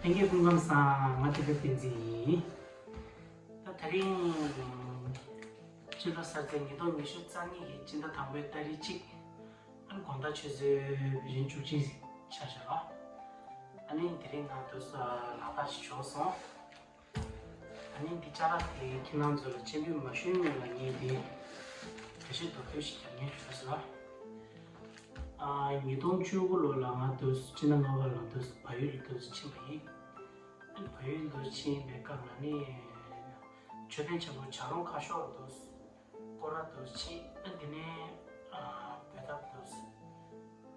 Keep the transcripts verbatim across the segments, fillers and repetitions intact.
ལྷན་རྒྱས་སྐུ་ཁམས་བཟང་། ང་བདེ་སྐྱིད་བསྟན་འཛིན་ཡིན། ད་དེ་རིང་སྤྱི་ཟླ་གསར་ཚེས་ཉིས་སྟོང་ཉི་ཤུ་རྩ་གཉིས་ཀྱི་སྤྱི་ཟླ་དང་པོའི་ཏ་རིག་གཅིག་ཨ་ནི་དགོང་དག་ཆུ་ཚོད་བཞི་བཅུ་གཅིག་ཆགས་བཞག་ལ། ཨ་ནི་དེ་རིང་ང་དུས་སུ་ལག་བསྟར་ཞིག་བྱུང་སོང་། ཨ་ནི་འདི་ཅ་ལག་དེ་ཁྱེད་རང་ཚོ་ལ་སྤྱན་འབུལ་མ་ཞུས་སྔོན་ལ་ངས་འདི་འགྲེལ་བཤད་མདོར་བསྡུས་ཤིག་རྒྱབ་སྙིང་བྱུང་སོང་། ཨ། ཉིས་སྟོང་བཅུ་དགུ་ལོ་ལ་ང་དུས་སྤྱི་ཟླ་ལྔ་པ་ལ་དུས་བལ་ཡུལ་ལ་དུས་ཕྱིན་པ་ཡིན། ཨ་ནི་བལ་ཡུལ་དུ་ཕྱིན་པའི་སྐབས་ལ་ནི་མཆོད་རྟེན་ཆེན་པོ་བྱ་རུང་ཁ་ཤོར་དུ་སྐོར་ར་དུ་ཕྱིན། ཨ། འདི་ནས་ཨ། བོད་ཐབ་དུ་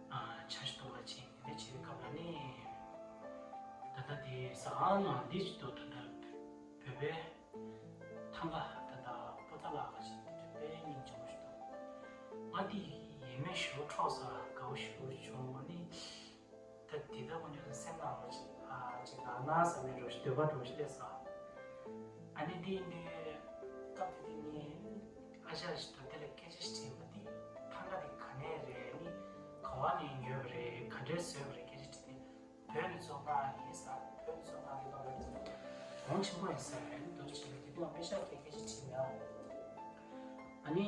ཨ། ཆ་ཞིག་ཏུ་མ་ཕྱིན། འདི་ནས་ཕྱིན་པའི་སྐབས་ལ་ནི་ད་ལྟ་དེ་ཟ་ཁང་ནང་འདི་ཞིག་ཏུ་ད་ལྟ་བོད་པའི་ཐང་ག་ད་ལྟ་པོ་ཏ་ལ་ཁ་ཞིག་དེ་དཔེ་སྙིང་རྗེ་མོ་ཞིག་འདུག་ང་འདི་ཡིད་སྨོན་ཞེ་པོ་འཕྲོག་ས་དགའ་བོ་ཞེ་པོ་བྱུང་། ཨ་ནི། ད་འདི་ལྟ་བུ་ནི་སེམས་ནང་ལ་ཅིག་ཨ་ཅིག་ལགས་ན་བསམ་ནས་འགྲོ་ཞིག་འདོད་པ་འགྲོ་ཞིག་སླེབས་སོང་། ཨ་ནི་འདི་འདི་སྐབས་དེ་དུས་ནི་ཨ་ཅག་ཞིག་ཏུ་དེ་ལ་སྐད་ཆ་ཞིག་དྲིས་པ། འདི་ཐང་ག་འདི་ག་ནས་རེད། ཨ་ནི་ག་བ་ནས་ཡོད་པ་རེད། ག་འདྲས་བཟོས་པ་རེད། སྐད་ཆ་དྲིས་ནས་བོད་ནས་ཚུར་མངགས་ཡིན་ཟེར། བོད་ནས་ཚུར་མངགས་ཡིན་པ་རེད། གོང་ཆེན་པོ་ཡིན་ཟེར་རེད། འདུག་ཅིག་དེ་དུས་ང་པེ་ཤག་གི་སྐད་ཆ་དྲིས་མེད། ཨ་ནི།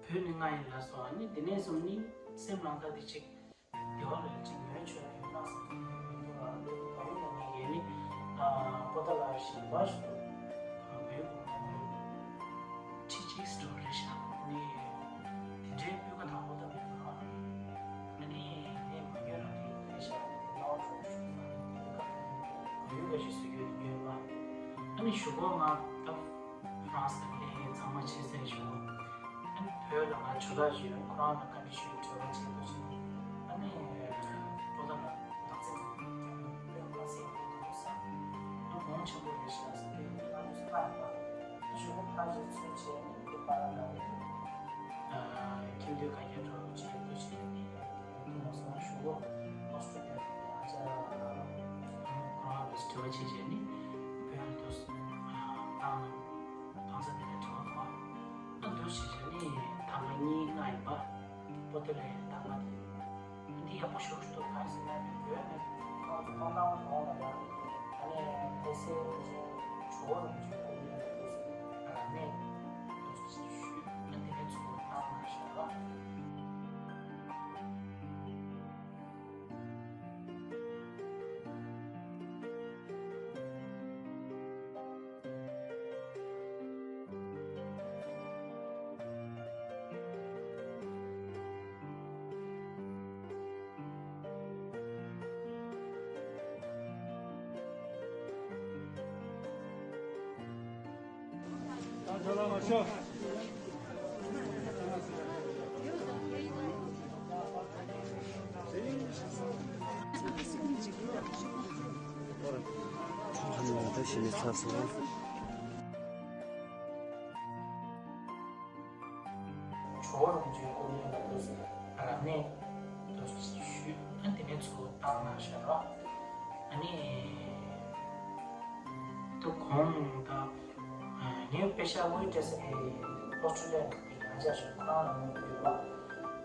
བོད་ནས་མངགས་ཡིན་ལབ་སོང་། ཨ་ནི་དེ་ནས་བཟུང་ནི་སེམས་ནང་ད་དེ་ཅིག་བདེ་བ་ལ་ཅིག་ཉོན་ཆོས་ལ་ཡོད་ན་བསམ་གྱི་མི་འདུག་ལ། བལ་ཡུལ་ནས་ངས་ཡས་ནི་པོ་ཏ་ལ་ཞིང་པ་ཞིག་ཏུ་བལ་ཡུལ་གོང་མ་ཁྲི་གཅིག་སུ་འགྲོ་རེད་ཤག་ནི་དེ་འདྲའི་སྤུས་ཀ་དང་པོ་ད་མེད་པ། ཨ་ནི་ངས་མ་ཉོས་རང་རེད་ཤག་དེ་ནའོ་འགྲོ་ཞུ་ས་བལ་ཡུལ་ག་ཞིག་བཟོ་རྒྱུ་ཡོད་པ། ཨ་ནི་གཞུག་གུ་ང་ད་ཧྥ་རན་སི་ལ་སླེབས། ཚང་མ་ཕྱི་གསལ་བྱུང་། ཨ་ནི་བོད་ལ་ང་ཇོ་ལགས་ཅིག་ཡོད། ཁོ་རང་ལ་བཀའ་འདྲི་ཞུས། དྲི་བ་བྱས་འདུག་ཅིག་ཨ་ནི་པོ་ཏ་ལ་ནག་རྩིས་ནང་བོད་ལ་སེམས་ཁུར་འདུག་ས། ཨ་གོང་ཆེན་པོ་རེད་ཤག་ཟེར་ཏེ་ང་ཚོ་ས་ཡོད་པ། ཨ་གཞུག་གུ་ཕར་ཅིག་ཚུར་བྱས་ནས་དེ་པ་ར་ལ་རེད། ཨ་ཁྱིམ་སྡོད་ག་རྒྱ་འགྲོ་བྱས་འདུག་ཅིག་ནི། དེ་ནས་བཟུང་གཞུག་གུ་ཨོ་སི་ཀྲོ་ལི་ཡ་ནས་ཨ་ཅག་ཁོ་རང་ལ་དྲི་བ་བྱས་བྱས་ནས་བོད་ལ་འདུག་བཏང་། བཏང་ས་དེ་ལ་དྲི་བ་གོ། ཨ་འདུག་བྱས་བྱས་ནས་ཐང་ག་གཉིས་མངགས་ཡིན་པ། པོ་ཏ་ལའི་ཐང་ག་དེ། འདི་ཡག་པོ་ཞེ་པོ་ཞིག་འདུག་གང་ཡིན་ཟེར་ན་ནི་བོད་ནས་ཁོང་ཚོ་མཐོང་སྣང་འོང་ལ་ཡང་། ཨ་ནི་ཨེ་སེ་ཇོ་བོ་རང་ཚོའི་སྐུ་ཡོན་ལ་དུས་སུ་རང་ནས་ཞུས། ཨ་འདི་ནས་ཚུར་བཏང་གནང་ཤག་ལ། ཇོ་བོ་རང་ཚོའི་སྐུ་ཡོན་ལ་དུས་སུ་རང་ནས་དུས་སུ་ཞུས། ཨ་འདི་ནས་ཚུར་བཏང་གནང་ཤག་རོ། ཨ་ནི་དུ་གོང་ད་ངའི་པེ་ཤག་དངུལ་སྤྲད་ས་དེ་ཨོ་སི་ཀྲོ་ལི་ཡ་གི་ཡང་ཆ་ཞིག་ཁོ་རང་ལ་དངུལ་ཡོད་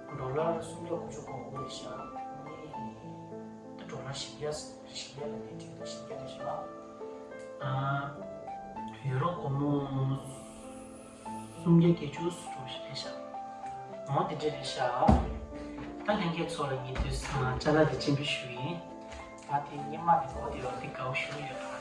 པ། ཌོ་ལར་སུམ་བརྒྱ་དགུ་བཅུ་གོ་དགུ་རེད་ཤག་ཨ་ནི་ད་ཌོ་ལར་བཞི་བརྒྱ་བཞི་བརྒྱ་ལ་ནི་འགྲིག་འདུག་བཞི་བརྒྱ་རེད་ཤག་ཨ། ཡུ་རོ་སྒོར་མོ་སུམ་བརྒྱ་བརྒྱད་ཅུ་ཙམ་ཞིག་རེད་ཤག་འོ་དེ་འདྲ་རེད་ཤག་ད་ལྷན་རྒྱས་ཚོ་ལ་ངས་དུས་སང་ཅ་ལག་དེ་སྤྱན་འབུལ་ཞུ་ཡིན། ང་དེ་སྔོན་མ་དེ་གོ་དེ་བ་དེ་དགའ་བོ་ཞུ་ཡོད་ད།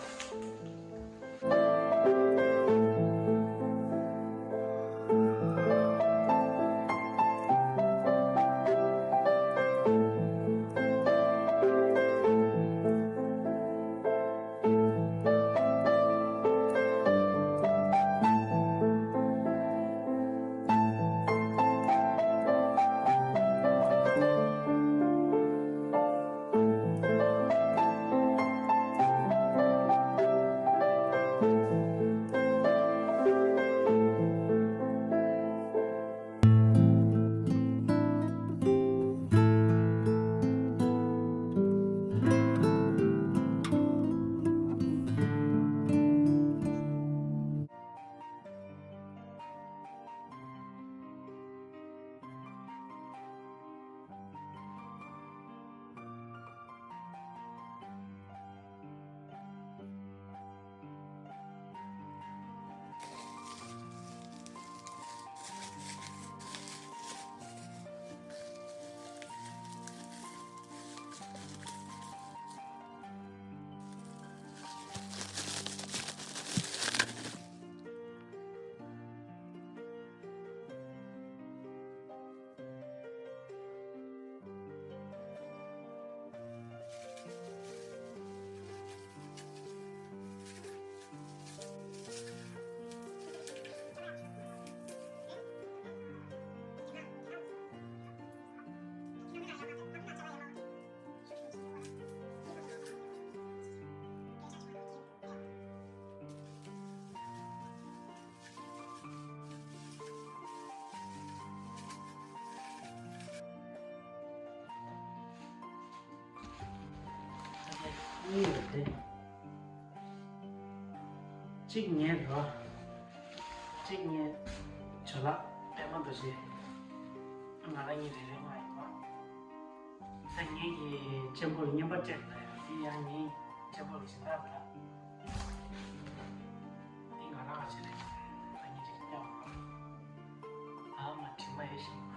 གཉིས་རེད་དེ། གཅིག་ངའི་རེད་བ། གཅིག་ངའི་ཇོ་ལགས་པད་མ་རྡོ་རྗེ། ང་རང་གཉིས་རེ་རེ་མངགས་ཡོད་པ། ད་ངེད་ཀྱི་གཅེན་པོ་ལ་རྔན་པ་སྤྲད་པ་ཡིན། དེ་ཡང་ངའི་གཅེན་པོ་ལ་སྦྱིན་བདག་རེད། འདི་ང་རང་ལ་བྱེད་རེད། ང་གཉིས་ཀྱིས་བསྐྱངས་པ། ཨ་མ་དྲི་མ་ཡེ་ཤེས།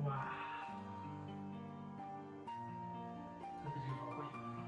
ཝ། ད་དེ་རིང་རོགས་པ་ཡིན་ནོ།